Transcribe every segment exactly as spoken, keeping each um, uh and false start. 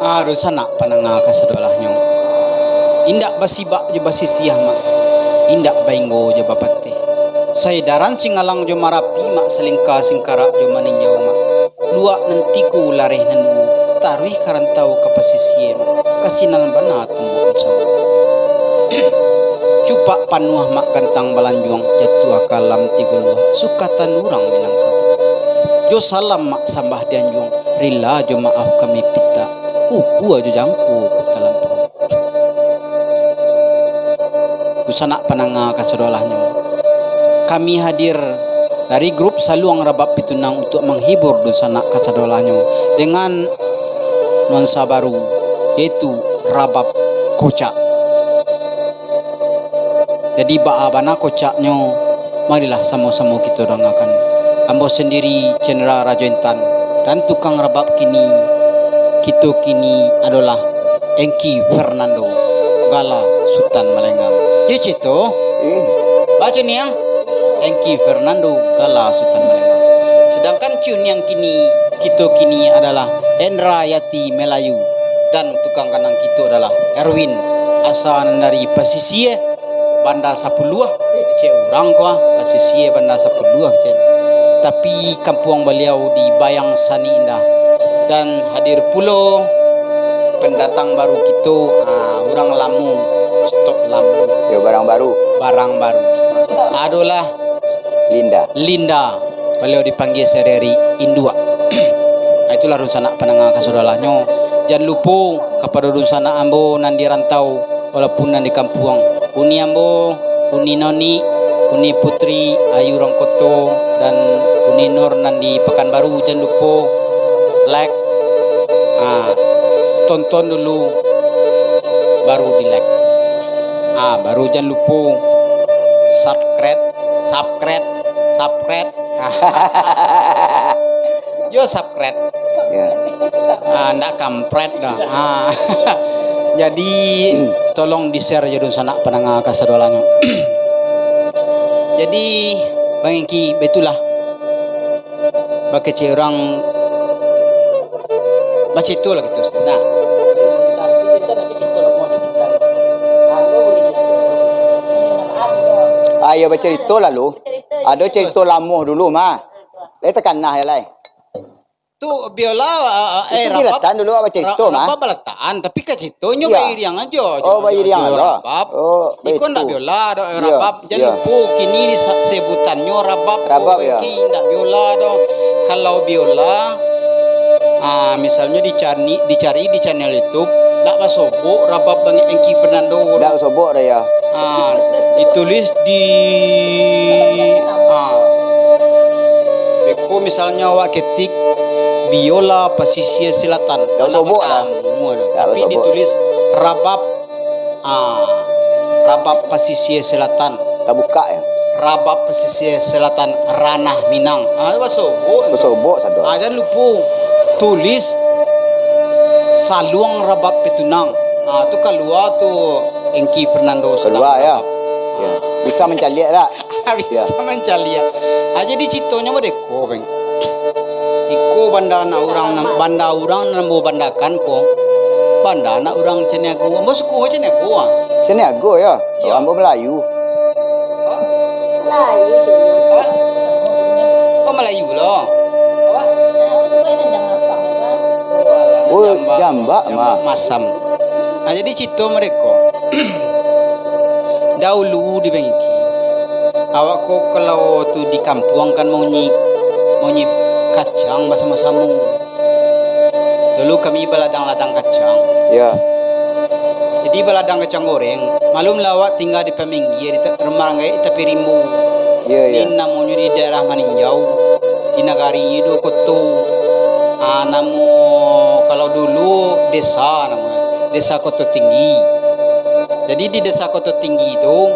Ah, dunsanak pandanga kasadolahnyo. Indak basibak jo basisiah, Mak. Indak bainggo jo bapateh. Saedaran Singalang jo Marapi, Mak, salingka singkarak jo maninjau, Mak. Luak nan tigo, lareh nan duo, taruih ka rantau ka pasisie, Mak. Ka sinan bana tumbuah dunsanak. Cupak panuah, Mak, gantang balanjuang, jatuah kalam tigo luah, sukatan urang Minangkabau. Jo salam, Mak, sambah dianjuang, rila jo maaf kami pintak, ukua jo jangko kok talampau. Dunsanak pandanga kasadolahnyo, kami hadir dari grup Saluang Rabab Pitunang untuak manghibur dunsanak kasadolahnyo dengan nuansa baru, yaitu rabab kocak. Jadi, baa bana kocaknyo, marilah samo-samo kito dangakan. Ambo sandiri, Jenderal Rajo Intan, dan tukang rabab kini, kito kini adolah Engki Fernando, gala Sutan Malenggang. Yo, Cito? Eh. Baco ni, ah. Engki Fernando, gala Sutan Malenggang. Sedangkan cuniang kini, kito kini adalah Endra Yati Melayu, dan tukang kanang kito adalah Erwin, asa nan dari pasisie Banda Sapuluah, kecek urang ko, ah, pasisie Banda Sapuluah, kecek. Tapi kampuang baliau di Bayang Sani Indah. Dan hadir pulo pendatang baru kito, ah, urang lamo, stok lamo. Yo, barang baru. Barang baru. Adolah Linda. Linda. Baliau dipanggia sahari-hari induak. Nah, itulah dunsanak pandanga kasadolahnyo. Jan lupo kapado dunsanak ambo nan di rantau, walaupun nan di kampuang. Uni ambo, Uni Noni, Uni Putri, Ayu Rangkoto, dan Uni Nur nan di Pakanbaru, jan lupo like. Ah, tonton dulu, baru di like. Ah, baru jan lupo subscribe, subscribe, subscribe. Yo, subscribe. Ya. Ah, ndak kampret dah. Ah. Jadi, tolong di-share jo dunsanak pandanga kasadolahnyo. Jadi, Bang Engki, baitulah. Bakecek urang, bacito lah kito, Ustaz. Nah. Ah, iyo, bacarito lalu. Ado carito lamo dulu, mah. Lai takana yo, lai. Tu biola, eh, itu rabab, diletakkan dulu, awak bacarito, ra-, mah. Rabab baletakkan, tapi kacitonyo, iya, bairiang ajo, oh, jo, bairiang jo ajo. Rabab. Oh, iko ndak biola doh, eh, iya, rabab. Jan, iya, lupo, kini di sa-, sebutannyo rabab, rabab, oh, ya. Engki ndak biola doh. Kalau biola, ah, misalnyo dicari, dicari di channel YouTube, ndak basobok rabab Bang Engki Fernando. Ndak basobok doh, ya. Ah, ditulis di, ah, beko misalnyo awak ketik biola pasisia selatan. Ndak basobok lah. Ndak basobok. Tapi ditulis rabab, ah, rabab pasisia selatan. Tabukak, ya. Rabab pasisia selatan Ranah Minang. Ah, basobok. Basobok sado. Ah, jan lupo tulis Saluang Rabab Pitunang. Ah, tu kalua tu Engki Fernando Saluang Rabab. Kalua, ya. Ya. Bisa mancaliak dak? Bisa mancaliak. Ah, jadi citonyo badeko, Bang. Iko banda anak urang nan, banda urang nan ambo bandakan ko. Banda anak urang Caniago. Ambo suko Caniago, ah. Caniago, ya? Iya. Ambo Melayu. Melayu, Caniago. Apa? Oh, Melayu lo. Apa? Oh, jambak, jambak, mah. Jambak masam. Nah, jadi cito mereka. Dahulu di Bangki, awak ko kalau tu di kampuang kan maunyi, maunyi kacang basamo-samo. Dulu kami baladang-ladang kacang. Ya. Jadi baladang kacang goreng, malum lah awak tingga di paminggia, di ta-, rumah ranggai tapi rimbo. Ya, ya. Ini namonyo di daerah Maninjau, di nagari Ido Koto. Ah, namo kalau dulu desa namonyo, Desa Koto Tinggi. Jadi di Desa Koto Tinggi tu,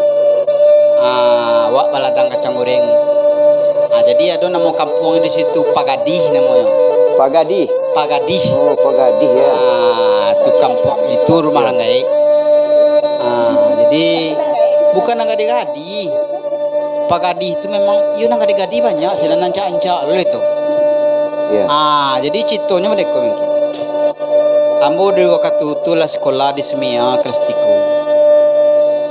ah, awak baladang kacang goreng. Ah, jadi ado namo kampuang di situ, Pagadih namonyo. Pagadih? Pagadih. Oh, Pagadih, ya. Ah, tu kampuang, itu rumah ranggai. Ah, jadi bukan nan gadih-gadih. Pagadih tu memang, iyo, nan gadih-gadih banyak, sih, nan ancak-ancak lo itu. Ya. Ah, jadi citonyo modeko mungkin. Ambo di wakatu tu lah sikolah di Simea kelas tigo.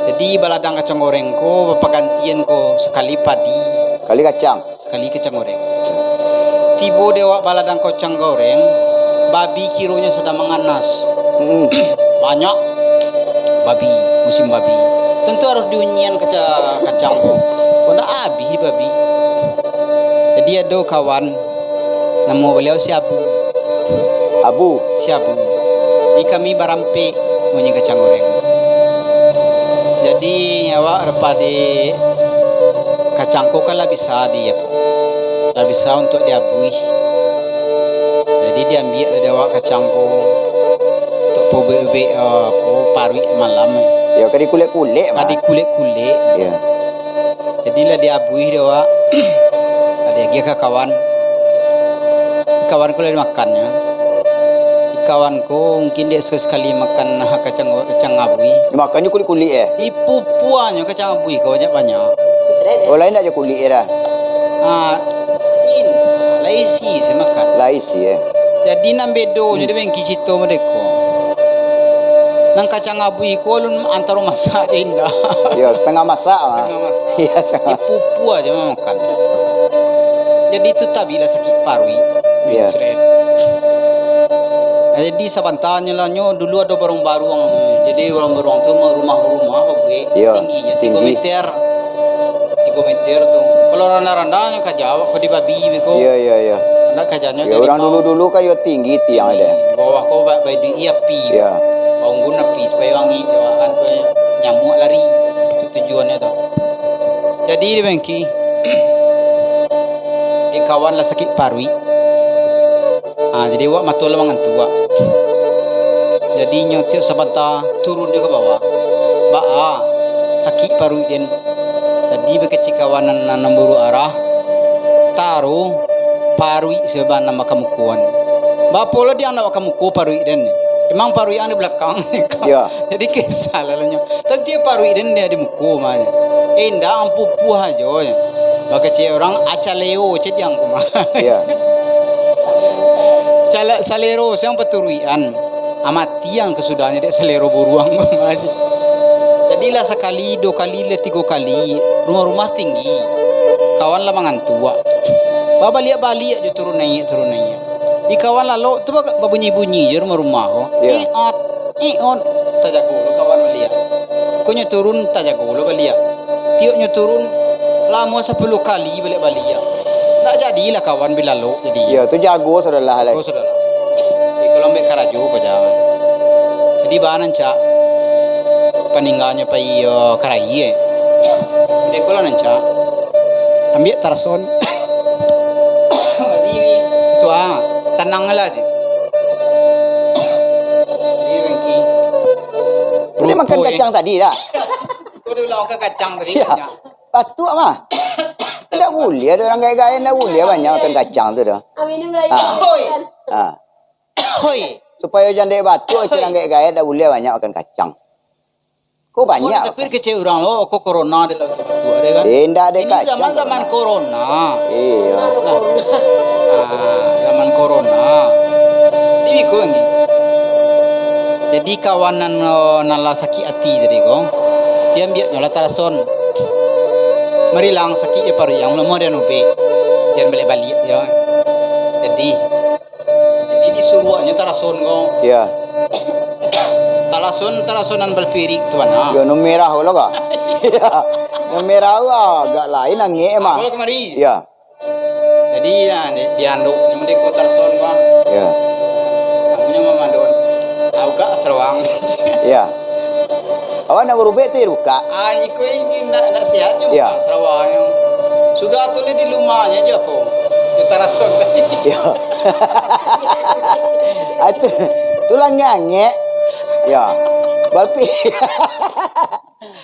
Jadi, baladang kacang goreng ko bapagantian ko, sakali padi, Kali kacang. sakali kacang goreng. Tibo di awak baladang kacang goreng, babi kironyo sadang manganas. Mm-mm. Banyak babi, musim babi. Tantu harus diunyian kaca-, kacang ko. Kok ndak abih babi. Jadi, ado kawan, namo baliau si Abu. Abu. Si Abu. Di kami barampek munyi kacang goreng. Jadi, awak rapadi kacang ko kan lah bisa di, lah bisa untuak diabuih. Jadi, diambiak lah di awak kacang ko untuak paubek-ubek, eh, apo, paruik malam. Yo, ka dikulek-kulek, Ka dikulek-kulek. Yo. Jadi lah diabuih dek awak. Lah diagiah ka kawan. Kawan ko lah dimakannyo. Kawan ko mungkin dek sakali-sakali makan kacang, kacang abuih. Dimakannyo kulik-kulik, eh? Dipupuahnyo kacang abuih ko banyak-banyak. Oh, lain aja kulik, eh, dah? Ah, lain. Lah isi se makan. Lah isi, eh? Jadi nan bedonyo di Bengki cito merdeko. Nan kacang abuih ko alun antaro masak je indak. Yo, setengah masak lah. Setengah masak. Iyo, setengah masak. Dipupuah aja mamakan. Jadi itu tabilah sakik paruik. Iyo. Mencret. Nah, jadi sabantanyo lah nyo dulu ado baruang-baruang. Jadi baruang-baruang tu rumah-rumah babuek. Iyo, tingginyo tigo tinggi. Meter. Tigo meter tu. Kalau randah-randah nyo kaja awak ko di babi beko. Iyo, iyo, iyo. Ndak kajanyo. Yo, urang dulu-dulu kan yo tinggi tiang tinggi. Di bawah ko ba-, baiduik api. Iyo. Baunggun api supayo angin, yo kan, supayo nyamuak lari. Itu tujuannyo tu. Jadi di Bengki, di kawan lah sakik paruik. Ha, jadi awak mato lah mangantuak. Jadi inyo tiok sabanta turun jo ka bawah. Baa, sakik paruik den. Jadi bakecek kawan nan, nan, nan buruak arah, taruh paruik sabananyo bakamukoan. Bapo lah di anak bakamuko paruik den. Emang paruik yang di balakang. Yo. Jadi kisah lah nyo. Tantu paruik den di muko mah. Eh, indak, ampupuah ajo. Bakecek urang, acaleo cediang ko mah. Iyo. Cala-, salero siang paturuikan. Amatiang kasudahnyo dek salero buruang ko mah. Jadilah sakali, duo kali, lah tigo kali, rumah-rumah tinggi. Kawan lah mangantuak. Babaliak-baliak jo turun naiak, turun naiak. Di kawan lalok tu ba-, babunyi-bunyi jo rumah-rumah ko. Iyo. Iot, iot. Tajago lo kawan baliak. Ko nyo turun, tajago lo baliak. Tiok nyo turun, lamo sapuluah kali baliak-baliak. Ndak jadilah kawan bi lalok jadi. Iyo, tu jago sudah lah, lai. Jago sudah lah. Jadi, kalau ambek karajo ko jan. Jadi, baa nan cak paningganyo pai, iyo, karai, eh. Jadi, kalau nan cak, ambiak tarason. Jadi, tu, ah, tanang lah je. Jadi, Bengki. Dia makan kacang tadi dah. Kau dah ulang makan kacang tadi, ya. Banyak. Patuik mah. Tidak boleh ada orang gaek-gaek, tidak boleh banyak makan kacang tu dah. Amin, Ibrahim. Ah. Hoi. Ah. Hoi. Supaya jan dek batuk, orang gaek-gaek tidak boleh banyak makan kacang. Kau banyak. Kau takut kecek urang lo, kau corona dek lah tu, ada kan? Eh, ndak ada kacang. Ini zaman-zaman corona. Iyo. Nah. Ah, zaman corona. Jadi biko ni. Jadi kawan nan, eh, nan lah sakik ati tadi ko, diambiaknyo lah tarason. Marilang sakik je paruik, yang lamo dia nubek. Jan baliak-baliak je. Jadi, Jadi disuruahnyo tarason ko. Iyo. Tarason, tarason nan balpirik tu bana. Iyo, nan merah ko lo ka? Iyo. Nan merah ko agak lain angek mah. Ko lo kamari. Iyo. Jadi, nah, di, di andok, nyo mendeko tarason ko. Iyo. Namonyo mamandon. Au ka sarawang. Iyo. Awak nak barubek tu, ya, buka. Ah, iko ingin nak, nak sihat nyo, ya, buka sarawangnyo. Sudah tu, di, di lumahnyo je apo? Di tarason tadi. Ya. Ah, tu, tu lah angek-angek. Ya. Balpi-,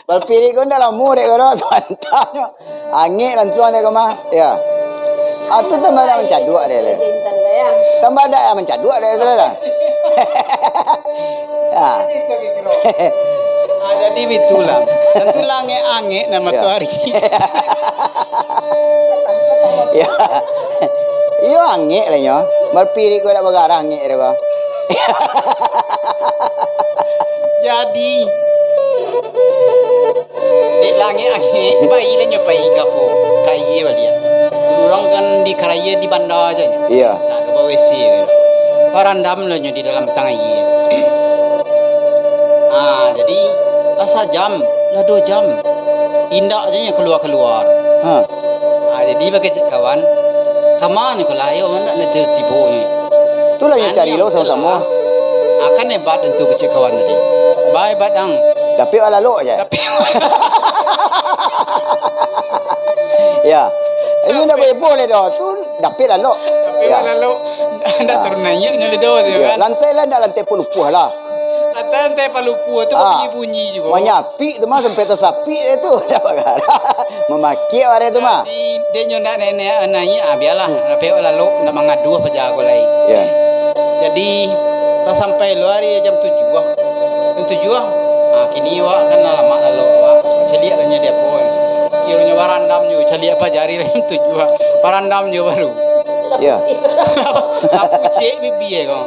balpirik ko ndak lamo dek ko, sabanta nyo. Angek langsung dek ko mah. Ya. Ah, tu tambah dak mancaduak dek le. Tambah dak mancaduak dek tu lah. Ya. Ah, jadi bitulah. Tantulah angek-angek nan, ya, matoari. Ya. Iyo angek lah nyo. Balpirik ko dak bagarah angek dek ko. Jadi, dek lah angek-angek, pai lah nyo pai ka apo, ka aia baliak. Urang kan di karaya di banda aja nyo. Iyo. Nah, ka W C kan. Barandam lah nyo di dalam batang aia. Ah, jadi lah sajam, lah duo jam. Indak aja nyo kalua-kalua. Ha. Ah, jadi bak kecek kawan, kama nyo ka lah, ayo, ndak lah tibo nyo. Tu lah nyo cari lo samo-samo. Ah, kan hebat tu kecek kawan tadi. Ba hebat ang. Dapek lalok je. Dapek. Ya. Ini ndak boleh doh. Tu dapek lalok. Dapek lalok. Ndak turun naiak nyo lido tu kan. Lantai lah ndak lantai palupuah lah. Lantai-lantai palupuah tu bunyi-bunyi juo. Manyapik tu mah, sampai tasapik deh tu. Mamakiak urang tu mah. Jadi, dek nyo ndak naiak-naiak, ah, bialah. Dapek lalok, ndak mangaduah paja ko lai. Ya. Jadi, lah sampai lo ari jam tujuah. Jam tujuah. Ah, kini awak kan lah lamak lalok, awak. Caliak lah nyo di apo. Kironyo barandam juo, caliak paja ari lah jam tujuah. Barandam juo baru. Ya. Lah pucek bibia ko.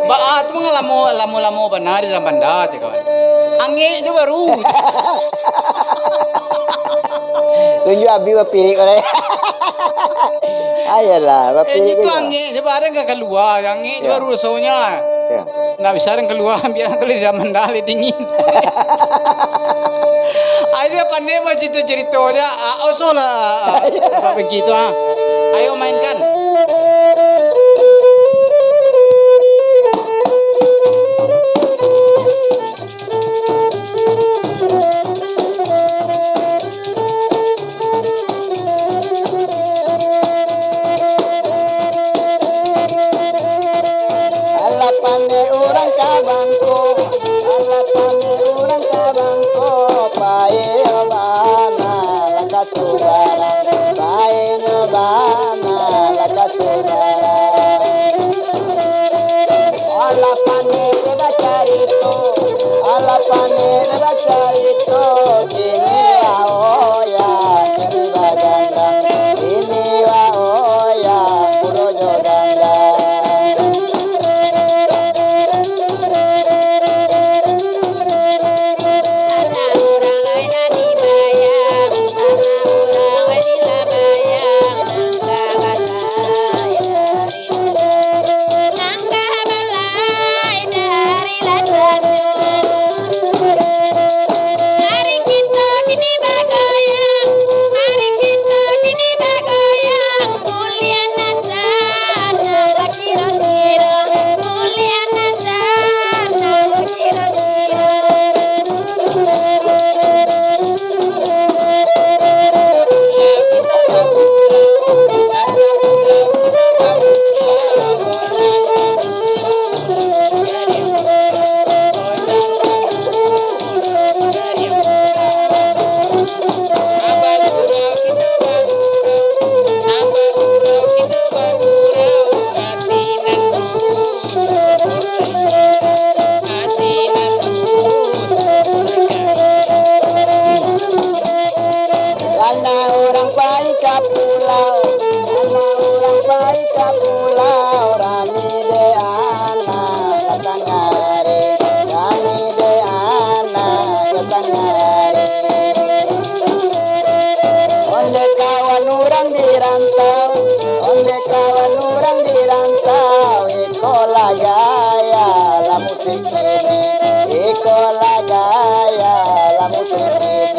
Baa tu mangko lamo, lamo-lamo bana di dalam banda, cek kawan. Angek tu baru. Tunjuak abih bapirik ko deh. Ayolah, bapirik tu. Angek je, barang ka kalua, angek je baru rasonyo. Ya. Ndak bisa den kalua, bia kalau di dalam banda lai dingin. Ayo, pandai bacarito-carito aja. Ah, osoh lah. Ah, Pak Bengki tu, ah. Ayo mainkan. Alah pandai urang ka bangko, alah pandai urang ka bangko, payo bana lah ka subarang, payo bana lah ka subarang. Alah pandai bacarito, alah pandai bacarito, kini lah oya, kini bagandang, kini lah oya, kudo jo gandang. Anak urang pai ka pulau, anak urang pai ka pulau, rami dek anak ka tangah ari, rami dek anak ka tangah ari. Ondeh kawan urang di rantau, ondeh kawan urang di rantau, iko lah gaya lah musim kini, iko lah gaya lah musim kini.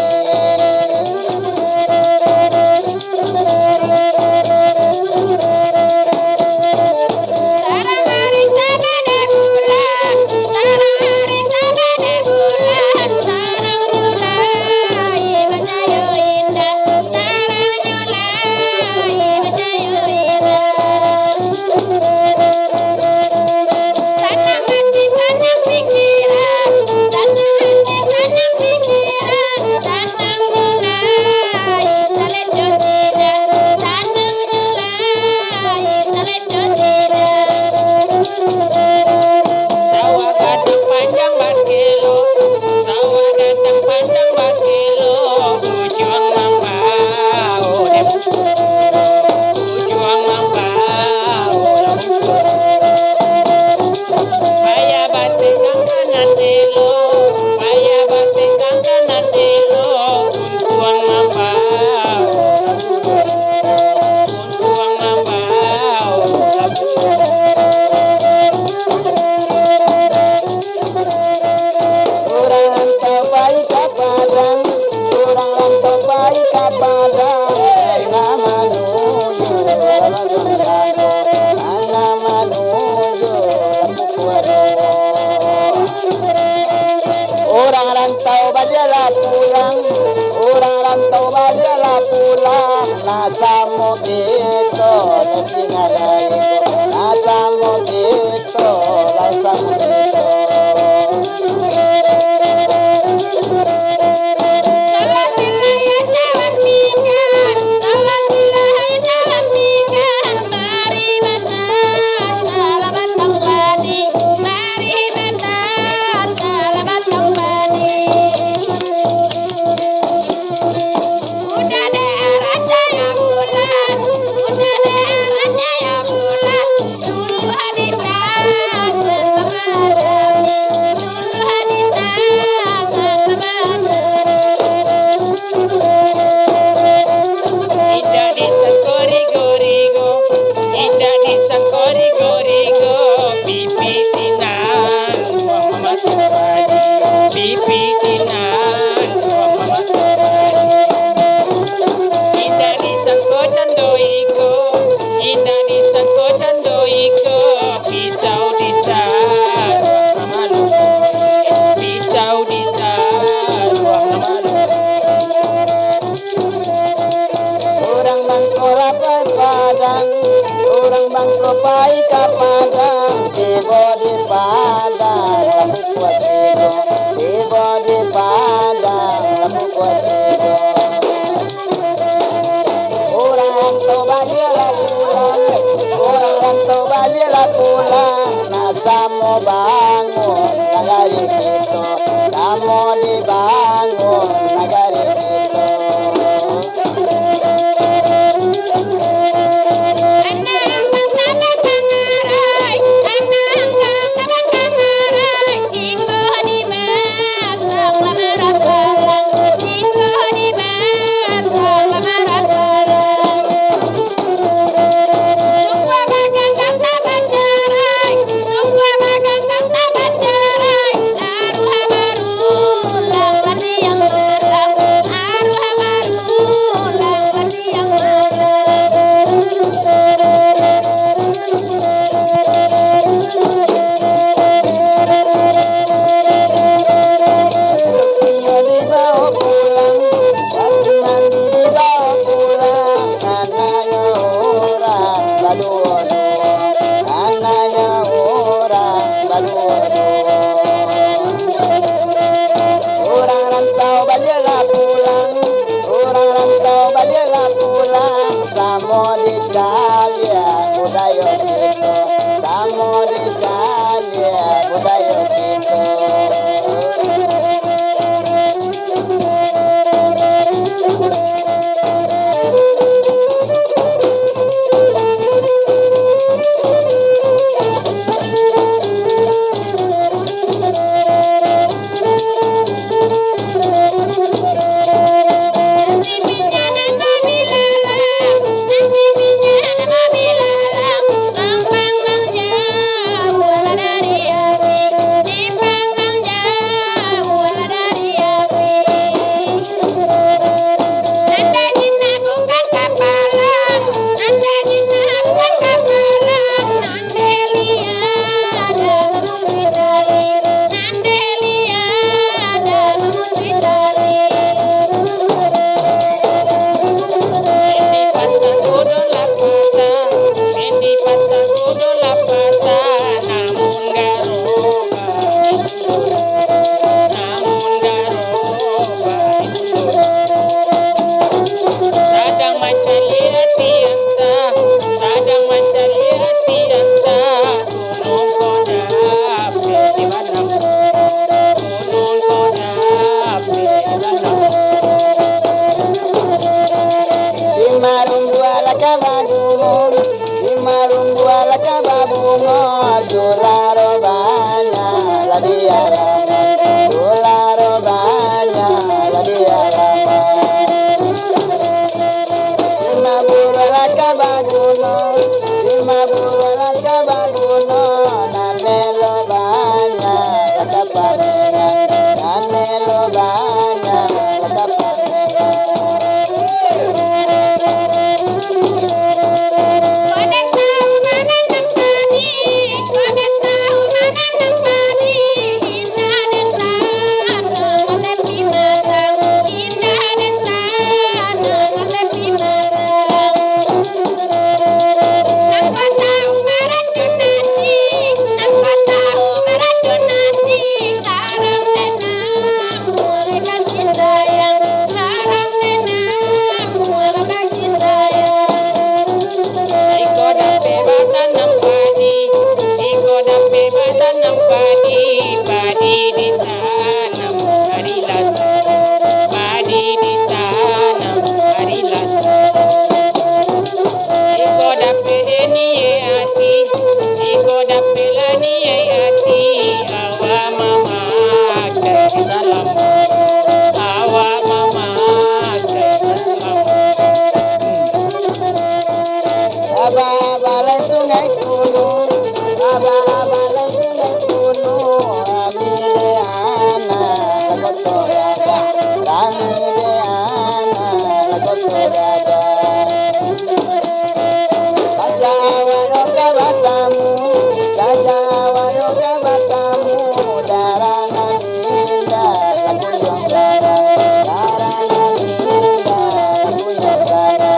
Rantau baliaklah pulang, urang rantau baliaklah pulang, nak samo kito, nak samo kito, nak samo kito. Indak disangko rigo-rigo, indak disangko rigo-rigo, pipi sinan, ruang mamaso padi, pipi sinan, ruang mamaso padi. Indak disangko cando iko, indak disangko cando iko, pisau disaruang mamaluko, pisau disaruang mamaluko. Urang mangko lapeh padang, urang mangko pai ka padang, tibo di padang, lampu kuat tibo, tibo di padang, lampu kuat tibo. Urang rantau baliaklah pulang, urang rantau baliaklah pulang, nak samo bangun nagari kito, samo dibangun nagari kito. Urang rantau baliaklah pulang, urang rantau baliaklah pulang, samo dicaliak budayo kito, samo dicaliak budayo kito. Salam awak mamakai salam. Abah-abah lai Sungai Kunuang, abah-abah lai Sungai Kunuang, rami dek anak koto gadang, rami dek anak koto gadang. Saja awak nyo ka batamu, saja awak nyo ka batamu, darah nan indah, kunjuang sara, darah nan indah, kunjuang sara.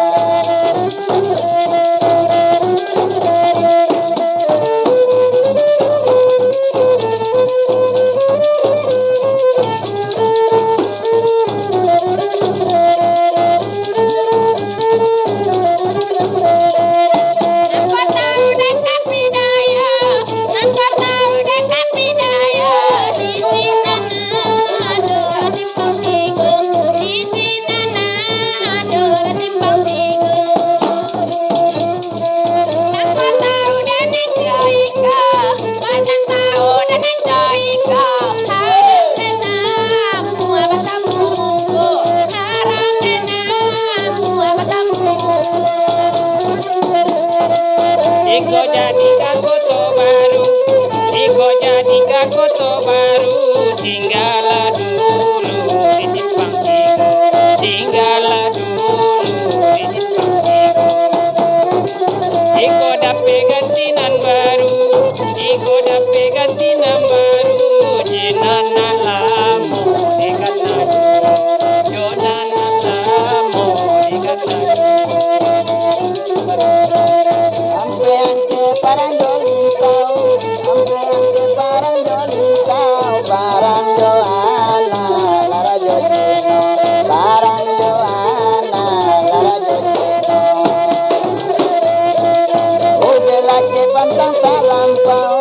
Iko jadi ka Koto Baru, iko jadi ka Koto Baru, tinggalah dulu di simpang tigo, tinggalah dulu di simpang tigo. Iko dapek ganti nan baru, iko dapek ganti nan baru, jo nan lamo dikatako, jo nan lamo dikatako. Ampe-ampe parang jo lintau, ampe-ampe parang jo lintau, parang jo anak, lara jo cino, parang jo anak, lara jo cino. Ubek laki pantang talampau,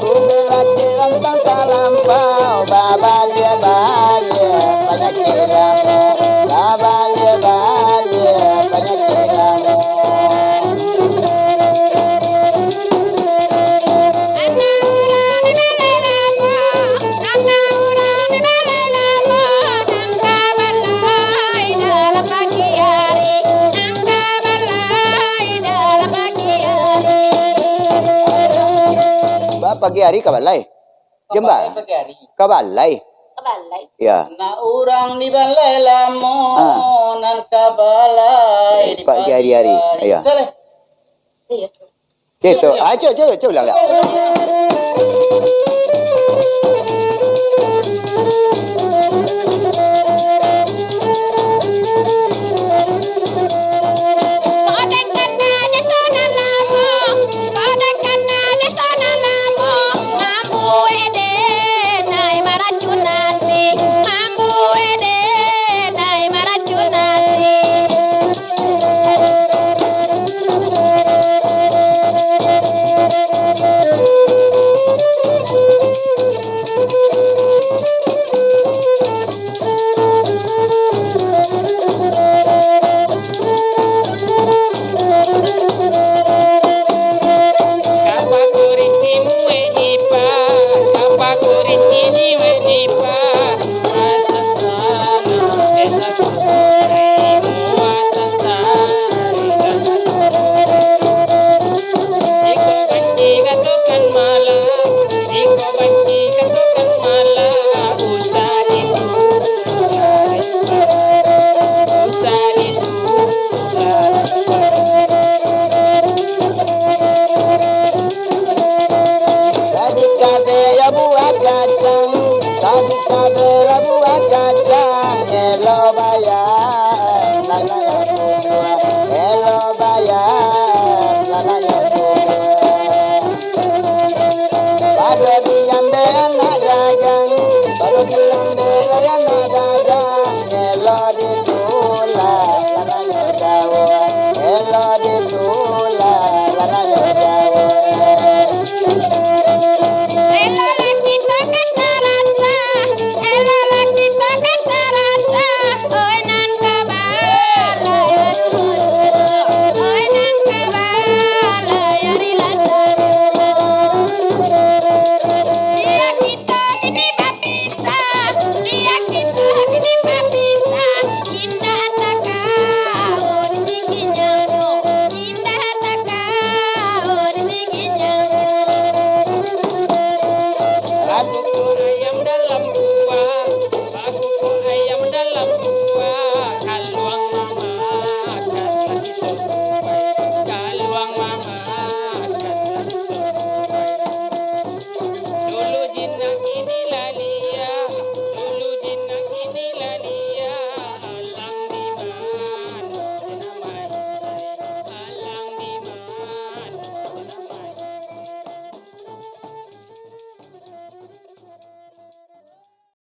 ubek laki pantang talampau, babalia-balia panyakik lamo, babalia-balia panyakik lamo. Ba, pagi hari ka balai. Jemba. Ka balai pagi hari. Ka balai. Ka balai. Ya. Nak urang di balai lamo, ah, nan ka balai di pagi hari. Pagi hari. Ya. Betul, eh? Iya. Gitu. Ayo, cuba, cuba, cuba ulang, Kak.